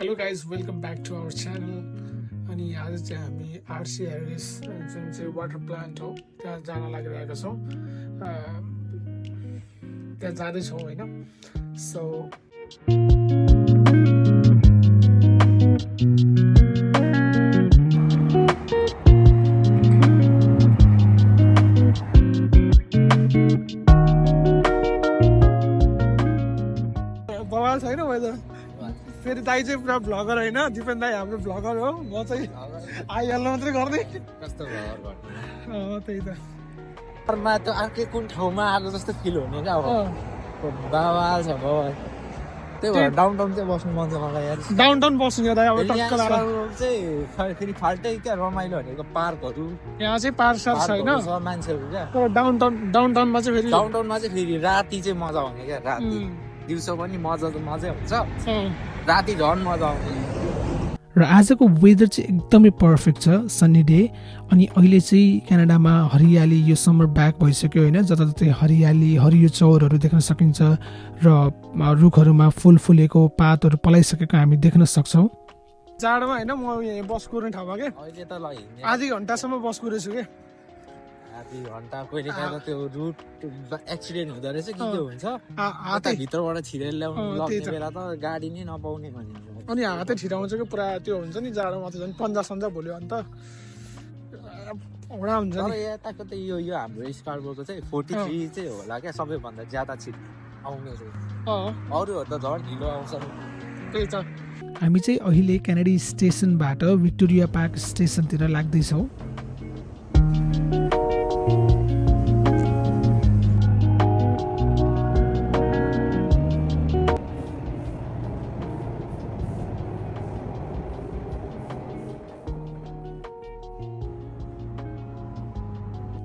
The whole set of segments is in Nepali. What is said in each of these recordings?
Hello guys, welcome back to our channel. अनि आज चाहिँ हामी आरसी हेरिस जुन चाहिँ वाटर प्लान्ट हो त्यहाँ जान लागिरहेका छौँ। त्यहाँ जाँदैछौँ होइन। सो बवाल छैन वेदर। फेरि दाइ चाहिँ पुरा भ्लगर होइन, दिपेन दाइ हाम्रो भ्लगर हो। म चाहिँ आइहाल्नु मात्रै गर्ने। कस्तो भ्लगर गर्ने त्यही त मा त अर्कै कुन ठाउँमा आएको जस्तो फिल हुने क्या। अब बवाल छ बवाल। त्यही भएर डाउनटाउन चाहिँ बस्नु मन छ मलाई यार। डाउनटाउन बस्नु दाइ अब टक्क लाएर चाहिँ फेरि फाल्टै क्या रमाइलो भनेको पार्कहरू यहाँ चाहिँ पार्क छैन मान्छेहरू क्या। तर डाउनटाउनमा चाहिँ फेरि डाउनटाउनमा चाहिँ फेरि राति चाहिँ मजा आउने क्या। राति दिउँसो पनि मजा त मजै हुन्छ, राति झन् मजा आउने। र आजको वेदर चाहिँ एकदमै पर्फेक्ट छ, सन्नी डे। अनि अहिले चाहिँ क्यानाडामा हरियाली, यो समर ब्याक भइसक्यो होइन। जताततै हरियाली, हरियो चौरहरू देख्न सकिन्छ र रुखहरूमा फुल फुलेको पातहरू पलाइसकेको हामी देख्न सक्छौँ। जाडोमा होइन म यहाँ बस कुर्ने ठाउँमा के अहिले त ल हिँड्ने आधी घन्टासम्म बस कुरेछु के। आधी घन्टा कहिले काहीँ त्यो रुट एक्सिडेन्ट हुँदो रहेछ कि के हुन्छ, हातै भित्रबाट छिरेर ल्याउनु लग्ने बेला त गाडी नै नपाउने भनिन्छ। अनि हातै छिराउँछ कि पुरा त्यो हुन्छ नि जाडोमा त झन् पन्जा सन्जा भोल्यो अन्त हुँडा हुन्छ तर नि। यताको त यो हाम्रो स्कार्बोको चाहिँ 43 चाहिँ होला क्या सबैभन्दा ज्यादा छिट आउने चाहिँ। अरूहरू त झन् ढिलो आउँछ। त्यही त हामी चाहिँ अहिले क्यानाडी स्टेसनबाट भिक्टोरिया पार्क स्टेसनतिर लाग्दैछौँ।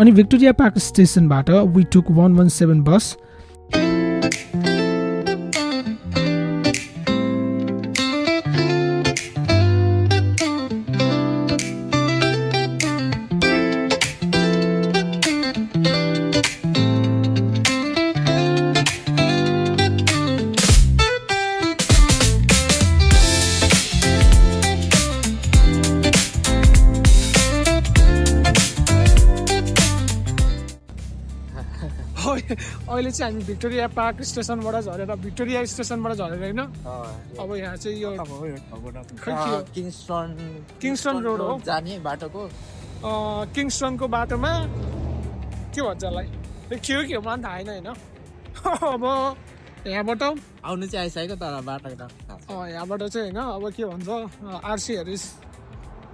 अनि भिक्टोरिया पार्क स्टेसनबाट वी टुक 117 बस। अहिले चाहिँ हामी भिक्टोरिया पार्क स्टेसनबाट झरेर भिक्टोरिया स्टेसनबाट झरेर होइन अब यहाँ चाहिँ यो किङ्स्टन रोड हो जाने बाटोको। किङ्स्टनको बाटोमा के भन्छ यसलाई के हो मलाई थाहा छैन होइन। अब यहाँबाट आउनु चाहिँ आइसक्यो तर बाटो यहाँबाट चाहिँ होइन अब के भन्छ आरसी हेरिस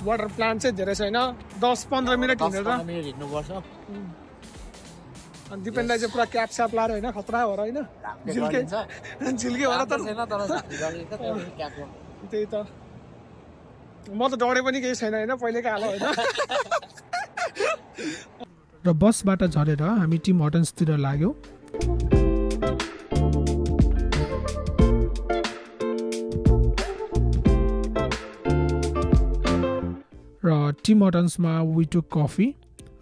वाटर प्लान्ट चाहिँ धेरै छैन, 10-15 मिनट हिँड्नुपर्छ। अनि दिपेन दाइ चाहिँ पुरा क्याप स्याप लाएर होइन खतरा हो र होइन झिल्के हो र त। त्यही त म त डढे पनि केही छैन होइन पहिलेको हाल होइन। र बसबाट झरेर हामी टिम हटन्सतिर लाग्यौँ। र टिम हटन्समा वी टुक कफी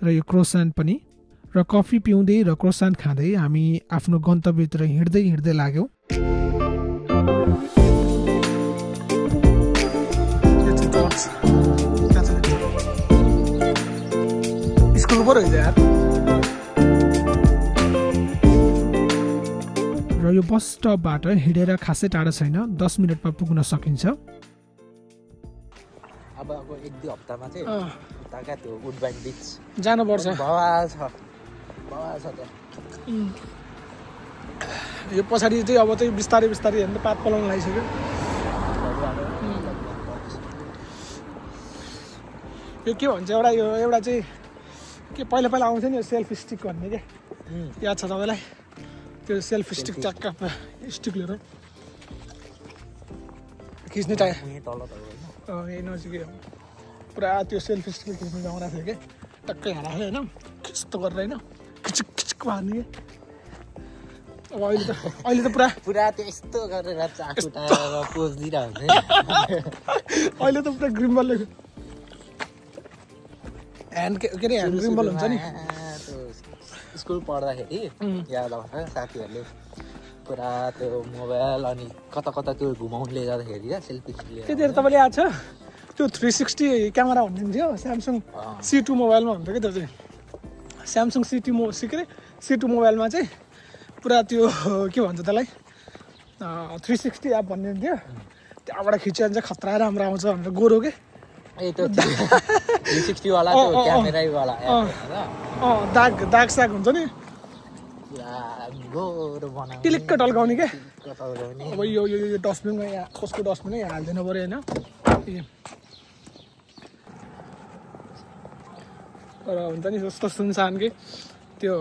र यो क्रोसान पनि। र कफी पिउँदै र क्रोसान खाँदै हामी आफ्नो गन्तव्यतिर हिँड्दै लाग्यौँ। स्कुल पो रहेछ यार। र यो बस स्टपबाट हिँडेर खासै टाढा छैन, 10 मिनटमा पुग्न सकिन्छ। अब 1-2 हप्तामा चाहिँ उताका त्यो वुडबाइन बिच जानुपर्छ। बवाल छ यो पछाडि चाहिँ अब चाहिँ बिस्तारै हेर्नु पात पलाउनु लागिसक्यो। यो के भन्छ एउटा चाहिँ के पहिला आउँथ्यो नि सेल्फ स्टिक भन्ने क्या, याद छ तपाईँलाई? त्यो सेल्फ स्टिक चक्का स्टिक लिएर खिच्ने टाइम यही नजिकै हो। पुरा त्यो सेल्फ स्टिक खिच्ने जाउँदा थियो क्या, टक्कै हाल्यो होइन यस्तो गरेर होइन खिचिक पार्ने क्या। अब अहिले त पुरा त्यो यस्तो गरेर चाकु टाएर पोज दिइरहेको हुन्छ। अहिले त पुरा ग्रिम्बलले ह्यान्ड के अरे ह्यान्ड ग्रिम्बल हुन्छ नि। स्कुल पढ्दाखेरि याद आउँछ साथीहरूले पुरा त्यो मोबाइल अनि कता कता त्यो घुमाउनुले जाँदाखेरि क्या सेल्फी त्यतिखेर तपाईँले याद छ त्यो 360 क्यामेरा भन्ने थियो स्यामसङ C2 मोबाइलमा हुन्थ्यो क्या त्यो चाहिँ स्यामसङ C2 मोबाइलमा चाहिँ पुरा त्यो के भन्छ त्यसलाई 360 एप भन्ने थियो त्यहाँबाट खिच्यो भने चाहिँ खतरा राम्रो आउँछ भनेर गोरो के ए त्यो 360 वाला त्यो क्यामेरै वाला दाग साग हुन्छ नि पुरा गोरो बनाउने टिलिक्क टल्काउने के अब यो डस्टबिनमा यहाँ कसको डस्टबिन यहाँ हाल्दिनु पऱ्यो होइन तर हुन्छ नि जस्तो सुनसान कि त्यो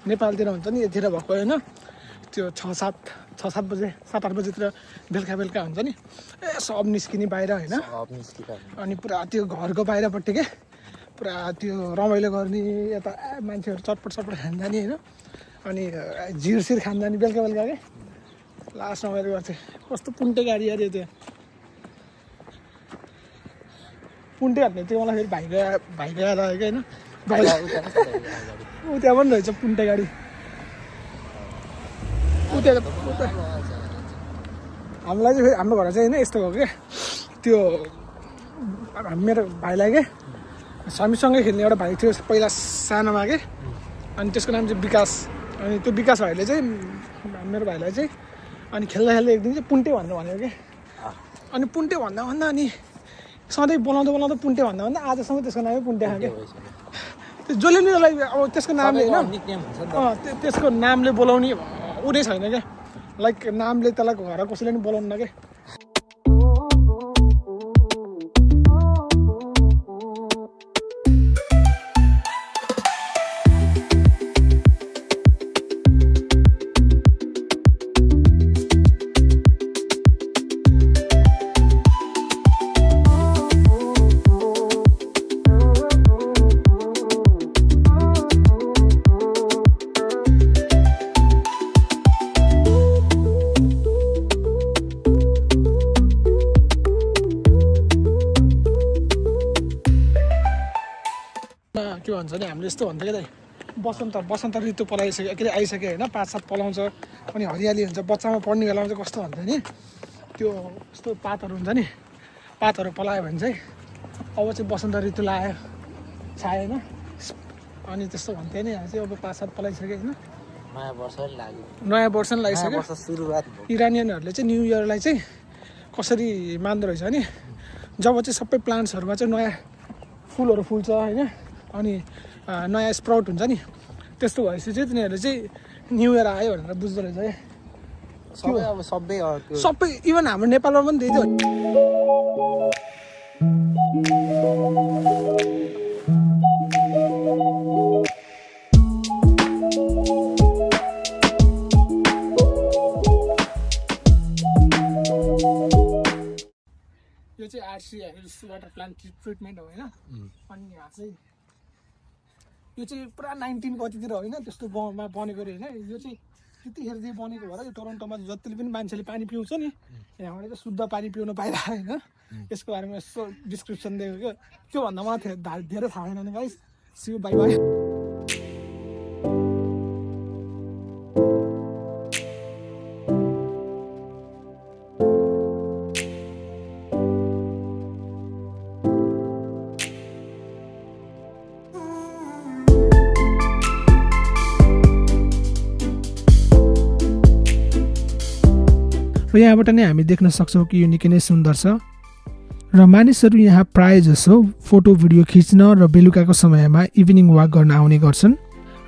नेपालतिर हुन्छ नि यतिर भएको होइन त्यो 6-7 बजे 7-8 बजेतिर बेलुका हुन्छ नि सब निस्किने बाहिर होइन अनि पुरा त्यो घरको बाहिरपट्टि के पुरा त्यो रमाइलो गर्ने यता मान्छेहरू चटपट खान जाने होइन अनि झिरसिर खान जाने बेलुका के लास्ट रमाइलो गर्थ्यो कस्तो पुन्टे गाडी अरे त्यो पुन्टे भन्ने त्यो मलाई फेरि भाइको याद आयो क्या होइन ऊ त्यहाँ पनि रहेछ पुन्टे गाडी हामीलाई चाहिँ हाम्रो घर चाहिँ होइन यस्तो हो क्या त्यो मेरो भाइलाई के हामीसँगै खेल्ने एउटा भाइ थियो पहिला सानोमा के अनि त्यसको नाम चाहिँ विकास अनि त्यो विकास भाइले चाहिँ मेरो भाइलाई चाहिँ अनि खेल्दा एक दिन चाहिँ पुन्टे भन्नु भनेको कि अनि पुन्टे भन्दा अनि सधैँ बोलाउँदा पुन्टे भन्दा आजसम्म त्यसको नामै पुन्टे खाँयो त्यो जसले नि त्यसलाई अब त्यसको नामले होइन त्यसको नामले बोलाउने उनी छैन क्या लाइक नामले त्यसलाई घर कसैले नि बोलाउनु क्या के भन्छ नि हामीले यस्तो भन्थ्यो क्या बसन्त ऋतु पलाइसक्यो के अरे आइसक्यो होइन 5-7 पलाउँछ अनि हरियाली हुन्छ बच्चामा पढ्ने बेलामा चाहिँ कस्तो भन्थ्यो नि त्यो यस्तो पातहरू हुन्छ नि पातहरू पलायो भने चाहिँ अब चाहिँ बसन्त ऋतु लाग्यो छायो होइन अनि त्यस्तो भन्थ्यो नि चाहिँ अब 5-7 पलाइसक्यो होइन नयाँ वर्ष नि लागिसक्यो इरानियनहरूले चाहिँ न्यु इयरलाई चाहिँ कसरी मान्दो रहेछ नि जब चाहिँ सबै प्लान्ट्सहरूमा चाहिँ नयाँ फुलहरू फुल्छ होइन अनि नयाँ स्प्राउट हुन्छ नि त्यस्तो भएपछि चाहिँ तिनीहरूले चाहिँ न्यु इयर आयो भनेर बुझ्दो रहेछ क्या सबै इभन हाम्रो नेपालमा पनि त्यही थियो यो चाहिँ आरसी वाटर प्लान्ट ट्रिटमेन्ट हो होइन अनि यहाँ चाहिँ यो चाहिँ पुरा 19 कतितिर होइन त्यस्तो गाउँमा बनेको अरे होइन यो चाहिँ त्यतिखेर चाहिँ बनेको भएर यो टोरन्टोमा जतिले पनि मान्छेले पानी पिउँछ नि यहाँबाट चाहिँ शुद्ध पानी पिउन पाइरहेको होइन यसको बारेमा यसो डिस्क्रिप्सन दिएको क्या त्योभन्दा मलाई धेरै थाहा छैन नि guys see you bye bye र यहाँबाट नै हामी देख्न सक्छौँ कि यो निकै नै सुन्दर छ र मानिसहरू यहाँ प्राय जसो फोटो भिडियो खिच्न र बेलुकाको समयमा इभिनिङ वाक गर्न आउने गर्छन्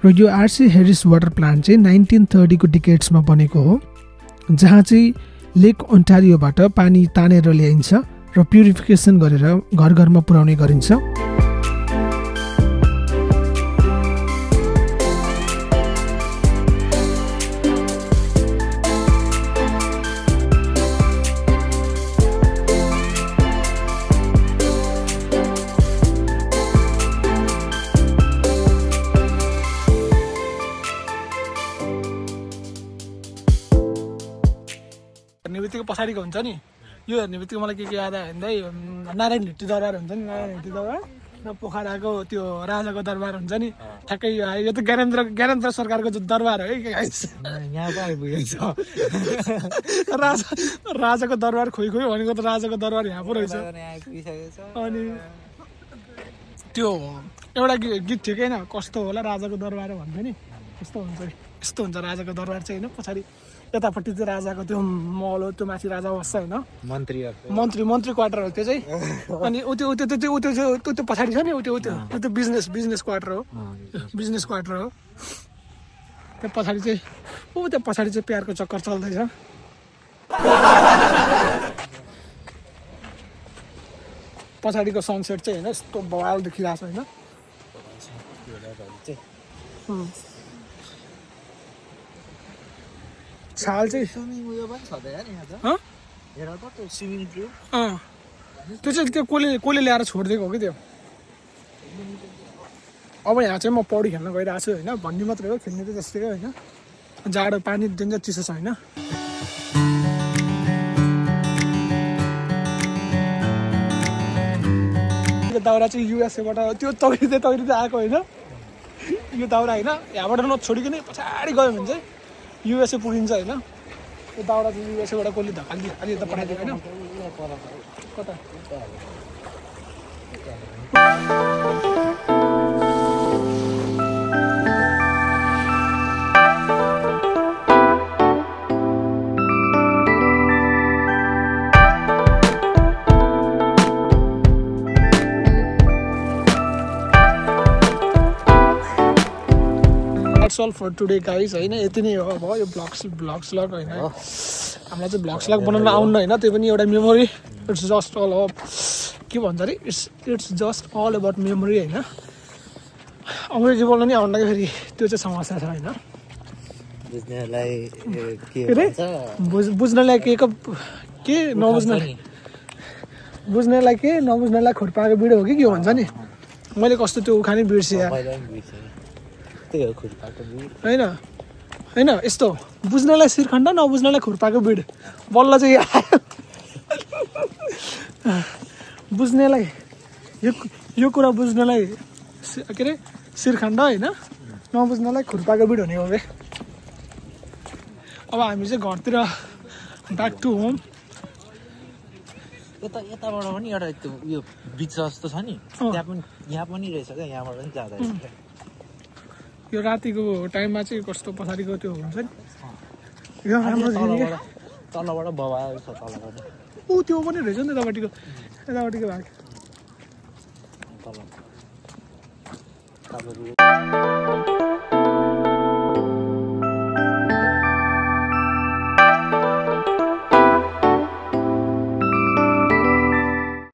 र यो आरसी हेरिस वाटर प्लान्ट चाहिँ 1930 को डिकेड्समा बनेको हो जहाँ चाहिँ लेक ओन्टारियोबाट पानी तानेर ल्याइन्छ र प्युरिफिकेसन गरेर घर घरमा पुर्याउने गरिन्छ हेर्ने बित्तिकै पछाडिको हुन्छ नि यो हेर्ने बित्तिकै मलाई के याद आयो भन्दै नारायण हिट्टी दरबार हुन्छ नि नारायण हिट्टी दरबार पोखराको त्यो राजाको दरबार हुन्छ नि ठ्याक्कै यो त ज्ञानेन्द्र सरकारको जो दरबार हो है गाइस यहाँ पो आइपुगेको छ राजाको दरबार खोइ भनेको त राजाको दरबार यहाँ पो रहेछ आइपुगिसकेको छ अनि त्यो एउटा गीत थियो कि होइन कस्तो होला राजाको दरबार भन्थ्यो नि यस्तो हुन्छ राजाको दरबार चाहिँ होइन पछाडि यतापट्टि चाहिँ राजाको त्यो महल हो त्यो माथि राजा बस्छ होइन मन्त्री क्वार्टर हो त्यो चाहिँ अनि त्यो पछाडि छ नि त्यो बिजनेस क्वार्टर हो बिजनेस क्वार्टर हो त्यो पछाडि चाहिँ प्यारको चक्कर चल्दैछ पछाडिको सनसेट चाहिँ होइन यस्तो बवाल देखिरहेको छ होइन छाल चाहिँ त्यो चाहिँ त्यो कसले ल्याएर छोडिदिएको हो कि त्यो अब यहाँ चाहिँ म पौडी खेल्न गइरहेको छु होइन भन्ने मात्रै हो खेल्ने त त्यस्तै हो होइन जाडो पानी डेन्जर चिसो छ होइन दाउरा चाहिँ युएसएबाट त्यो तौरी आएको होइन यो दाउरा होइन यहाँबाट नछोडिकन पछाडि गयो भने चाहिँ युएसए पुगिन्छ होइन त्यो दाउरा चाहिँ युएसएबाट कसले धकालिदियो अलि यता पठाइदियो होइन कता all for today guys होइन यति नै हो अब यो ब्लग्स लग होइन हामीलाई चाहिँ ब्लग्स लग बनाउन आउनु होइन त्यो पनि एउटा memory it's just all of के भन्छ अरे it's just all about memory होइन अङ्ग्रेजी बोल्न नि आउनु फेरि त्यो चाहिँ समस्या छ होइन बुझ्नलाई के नबुझ्नलाई के नबुझ्नलाई खुर्पाएको बिडो हो कि के भन्छ नि मैले कस्तो त्यो उखानै बिर्सेँ यार होइन यस्तो बुझ्नलाई शिरखण्ड नबुझ्नलाई खुर्पाको बिड बल्ल चाहिँ आयो बुझ्नेलाई यो कुरा बुझ्नलाई के अरे शिरखण्ड होइन नबुझ्नलाई खुर्पाको बिड हुने हो बे अब हामी चाहिँ घरतिर ब्याक टु होम यताबाट पनि एउटा त्यो उयो बिच जस्तो छ नि त्यहाँ पनि यहाँ पनि रहेछ क्या यहाँबाट पनि जाँदा यो रातिको टाइममा चाहिँ कस्तो पछाडिको त्यो हुन्छ नि तलबाट बवाल छ तलबाट त्यो पनि रहेछ नि यतापट्टिको भाग